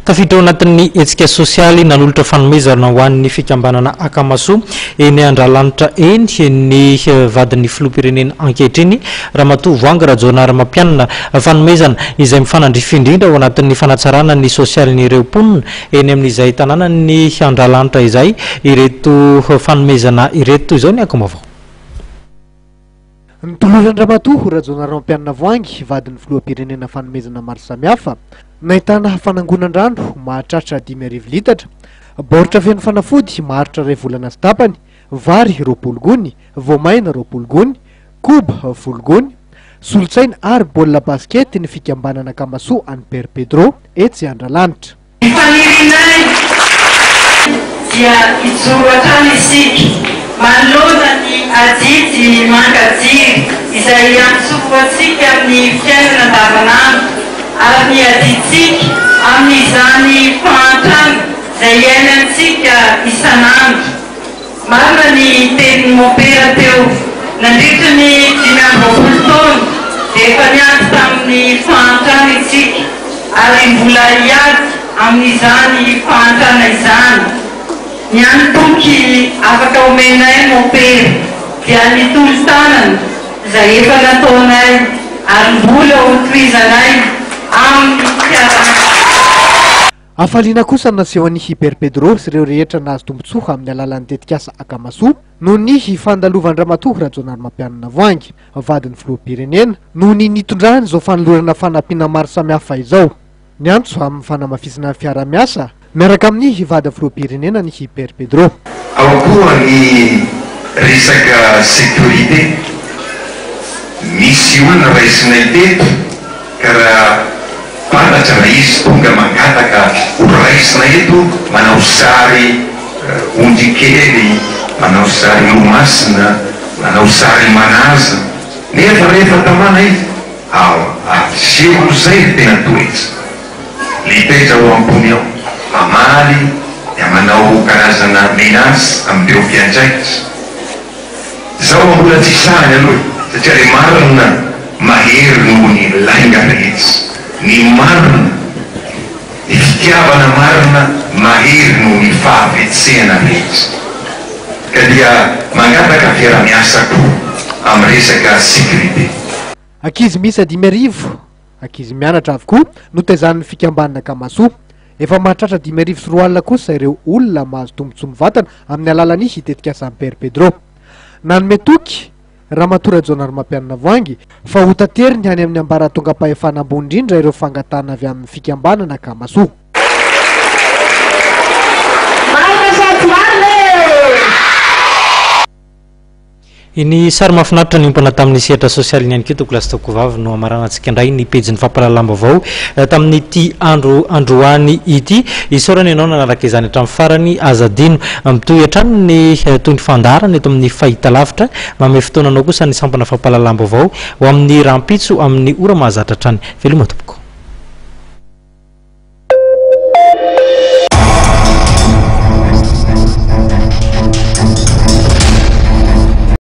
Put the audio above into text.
Tafiditra ao anatin'ny hetsika sosialy nanolotra fanomezana ho an'ny fikambanana Akamasoa eny Andralanitra eny ny vadin'ny filoham-pirenena ankehitriny, Ramatoa Voahangy Rajaonarimampianina. Fanomezana izay mifanandrify indrindra ao anatin'ny fanatsarana ny sosialin'ireo mponina eny amin'izay tanànan'i Andralanitra izay ireto fanomezana ireto. Toy izao ny angom-baovao. Notoloran-dRamatoa Rajaonarimampianina Voahangy, vadin'ny filoham-pirenena fanomezana maro samihafa, nahitana fanangonan-drano mahatratra 5000 litatra, baoritra feno fanafody maharitra iray volana sy tapany, vary 20 gony, voamaina 20 gony, koba folo gony, solontsaina ary baolina basikety ny fikambanana Akamasoa an'i Père Pedro etsy Andralanitra. Ny fanirianay dia hijoro hatrany isika manoloana ny adidy mankajiry izay iantsorohantsika amin'ny fiainana andavanandro ary ny adidintsika amin'izany fahantrana izay iainantsika isan'andro. Marina ny tenin'i Mompera teo, nandritry ny 25 taona dia efa niady tamin'ny fahantrana isika ary mbola hiady amin'izany fahantrana izany. Ny hany toky afaka omenay Mompera dia ny tolo-tanana izay efa nataonay ary mbola hotohizanay amin'ny fiaraha-. Hafaliana kosa no nasehon'i Hiber Pedro sy ireo rehetra nahazo tombontsoa amin'ny alalan'ny tetikasa Akamasoa noho ny fandalovan-dRamatoa Rajaonarimampianina Voahangy, vadin'ny filoham-pirenena, noho ny nitondrany izao fanolorana fanampiana maro samihafa izao. Niantso amin'ny fanamafisana ny fiaraha-miasa miaraka amin'ny vadin'ny filoham-pirenena ny Hiber Pedro. Ao koa ny resaka sécurité, misy olona raisinay teto ka raha fantatra raha izy tonga mangataka ho raisina eto manao sary ondry kely, manao sary olomasina, manao sary manaza, nefa rehefa tamana izy ao aseho zay ny tena toetra, le toetra ao ampony ao, mamaly dia manao karazana menace amin'ireo mpiandraikitra. Zaho mbola tsy sahany aloha e, satria le marina mahery noho ny lainga rehetra. Ny marina, ny fitiavana marina mahery noho ny fahavetsehana rehetra. Ka dia mangataka fiarahamiasa koa amin'ny resaka sécurité. Ankizy miisa 5000, ankizy mianatra avokoa, no taizan'ny fikambanana Akamasoa. Efa mahatratra 2005 kosa ireo olona mahazo tombontsoa mivantana amin'ny alalan'ny tetikasa Père Pedro. Nanome toky Ramatoa Rajaonarimampianina Voahangy fa hotateriny any amin'ny ambaratongam-pahefana ambony indrindra ireo fangatahana avy amin'ny fikambanana Akamasoa. Marina sa tsy marina e! Iny sary mahafinaritra niompana tamin'ny sehatra sosialiny ihany koa Tokolasy Tokovavy no hamaranantsika indray ny pejin'ny fampahalalam-baovao tamin'ity andro androany ity. Isaorana ianao nanaraka izany hatramin'ny farany. Aza adino mitohy hatrany ny toy ny fandaharana eto amin'ny fahitalavitra. Manome fotoana anao kosa ny sampana fampahalalam-baovao ho amin'ny rahampitso amin'ny ora mahazatra hatrany. Veloma tompoko.